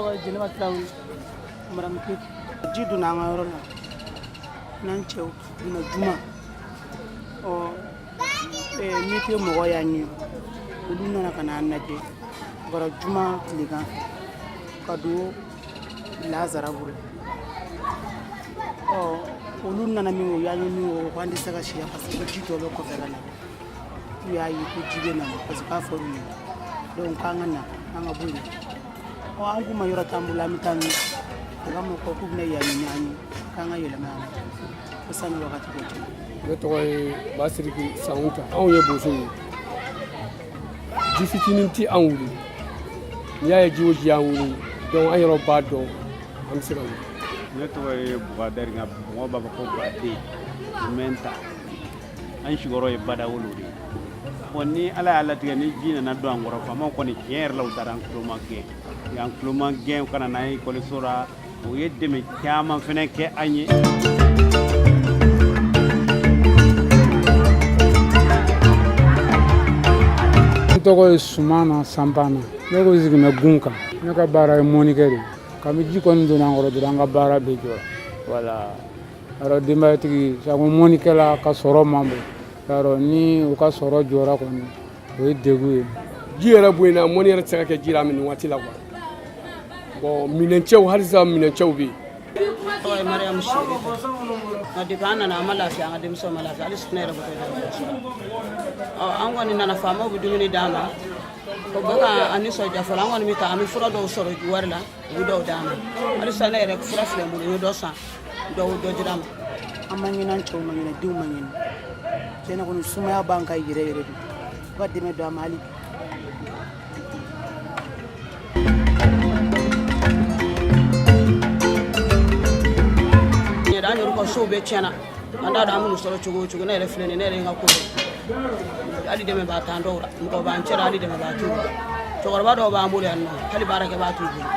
Tɔgɔ ye Jɛnɛba Tarawele, madame Keyita. Ji donna an ka yɔrɔ la n'an cɛw donna juma ɔ météo mɔgɔw y'an ye, olu nana ka n'an lajɛ. O kɛra juma tilegan fɛ ka don lazara bolo. Ɔ olu nana min, o y'an ye min, o ko an tɛ se ka si yan parce que ji tɔ bɛ kɔfɛ ka na. U y'a ye ko ji bɛ na parce que k'a fɔr'u ye, donc k'an ka na, an ka bɔ yen. Ɔ an k'u ma yɔrɔ t'an bolo, an bɛ taa min? U k'a ma ko k'u bɛna yan ɲini an ye, k'an ka yɛlɛma yan ko sani wagati dɔ cɛ. Ne tɔgɔ ye Basiriki Sanwuta. Anw ye boso ye, ji fitinin ti an wuli. N'i y'a ye ji o ji y'an wuli, donc an yɛrɛ b'a dɔn an bɛ se ka wuli. Ne tɔgɔ ye Bukadari, nka mɔgɔw b'a fɔ ko Buwaden mɛnta. An sigiyɔrɔ ye Badawolo de ye. Bon, ni Ala y'a latigɛ ni ji nana don an kɔrɔ, faamaw kɔni, tiɲɛ yɛrɛ la, u taara an tuloma gɛn, u y'an tuloma gɛn, u kana n'an ye ekɔliso la. U ye dɛmɛ caman fɛnɛ kɛ an ye. N tɔgɔ ye Sumana Sanpana. Ne ko sigimɛ gun kan. Ne ka baara ye mɔnikɛ de ye. Kabi ji kɔni donna an kɔrɔ dɔrɔn, an ka baara bɛ jɔ. Wala yarɔ, denbayatigi sanko mɔnikɛla ka sɔrɔ man bon. Yarɔ, ni u ka sɔrɔ jɔra kɔni, o ye degun ye. Ji yɛrɛ bɔ yen na, mɔni yɛrɛ tɛ se ka kɛ ji la nin waati la quoi. Bon, minɛncɛw, hali sisan minɛncɛw bɛ yen. Tɔgɔ ye Mariyamu Sire. Nka depuis an nana, an ma lafiya, an ka denmisɛnw ma lafiya, hali sugunɛ yɛrɛ bɔtɔ ɔ an kɔni nana, faamaw bɛ dumuni d'an ma, o bɛ ka an nisɔndiya fɔlɔ. An kɔni bɛ taa, an bɛ fura dɔw sɔrɔ wari la, u bɛ dɔw d'an ma. Hali sisan ne yɛrɛ fura filɛ n bolo, n ye dɔ san, dɔw dɔ dira n ma. An ma ɲinɛ, an cɛw ma ɲinɛ, denw ma ɲinɛ. Tiɲɛ na kɔni, sumaya b'an kan yɛrɛ yɛrɛ de. U ka dɛmɛ don an ma hali bi. An yɛrɛ ka sow bɛɛ tiɲɛna, an t'a dɔn an bɛn'u sɔrɔ cogo o cogo. Ne yɛrɛ filɛ nin ye, ne yɛrɛ ye n ka ko bɛɛ, hali dɛmɛ b'a t'an dɔw la, mɔgɔ b'an cɛla, hali dɛmɛ b'a t'u bolo. Cɛkɔrɔba dɔw b'an bolo yan nɔ, hali baarakɛbaa t'u bolo,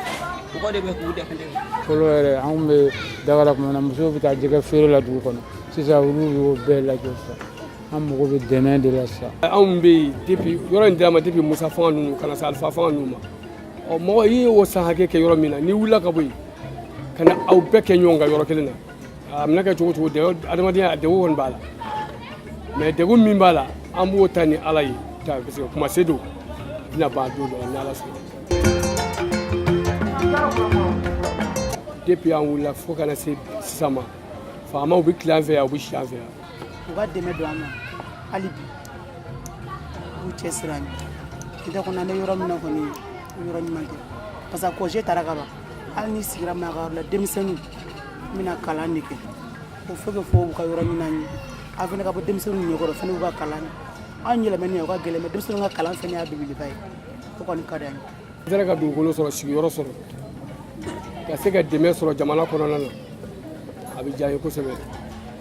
mɔgɔ de bɛ k'u dɛmɛ dɛmɛ. Fɔlɔ yɛrɛ, anw bɛ daga la tuma min na, musow bɛ taa jɛgɛ feere la dugu kɔnɔ. Sisan olu y'o bɛɛ lajɔ. Sisan an mago bɛ dɛmɛ de la sisan. Anw bɛ yen depuis yɔrɔ in dira ma, depuis Musa fanga ninnu ka na se Alifa fanga ninnu ma. Ɔ mɔgɔ i ye o san hakɛ kɛ yɔrɔ min na, n'i wulila ka bɔ yen ka na aw bɛɛ kɛ ɲɔgɔn kan yɔrɔ kelen na, a bɛna kɛ cogo cogo, adamadenya degun kɔni b'a la. Mais degun min b'a la, an b'o ta ni Ala ye ta, parce que kuma se don, a bɛna ban don dɔ la ni Ala sɔnna. Depuis an wulila fo ka na se sisan ma, faamaw bɛ tile an fɛ yan, u bɛ si an fɛ yan. U ka dɛmɛ don an ma hali bi, u k'u cɛsiri an ye. N tɛ kɔni, an bɛ yɔrɔ min na kɔni, yɔrɔ ɲuman tɛ, parce que congé taara ka ban. Hali n'i sigira maa ka yɔrɔ la, denmisɛnninw bɛna kalan de kɛ. O faut que fo u ka yɔrɔ ɲini an ye, an fana ka bɔ denmisɛnninw ɲɛkɔrɔ fana, u ka kalan an yɛlɛmani, o ka gɛlɛn, mais denmisɛnninw ka kalan fana y'a belebeleba ye, o kɔni ka di an ye. An sera ka dugukolo sɔrɔ, sigiyɔrɔ sɔrɔ, ka se ka dɛmɛ sɔrɔ jamana kɔnɔna na, a bɛ diya n ye kosɛbɛ.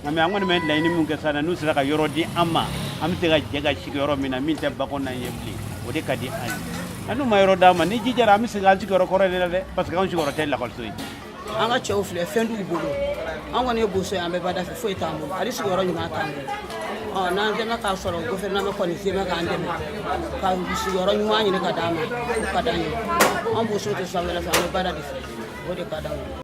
Nka mais an kɔni bɛ laɲini min kɛ sisan, n'u sera ka yɔrɔ di an ma, an bɛ se ka jɛ ka sigi yɔrɔ min na, min tɛ bakɔnɔ ye bilen, o de ka di an ye. Nka n'u ma yɔrɔ d'an ma, ni ji jara, an bɛ segin an sigiyɔrɔ kɔrɔ de la dɛ, parce que anw sigiyɔrɔ tɛ lakɔliso ye. An ka cɛw filɛ, fɛn t'u bolo. An kɔni ye boso ye, an bɛ bada fɛ, foyi t'an bolo, hali sigiyɔrɔ ɲuman t'an bolo. Ɔ n'an dɛmɛ k'a sɔrɔ, gouvernement kɔni dɛmɛ k'an dɛmɛ ka sigiyɔrɔ ɲuman ɲini ka d'an ma, o ka d'an ye. An boso tɛ san wɛrɛ fɛ, an bɛ bada de fɛ, o de ka d'an ye.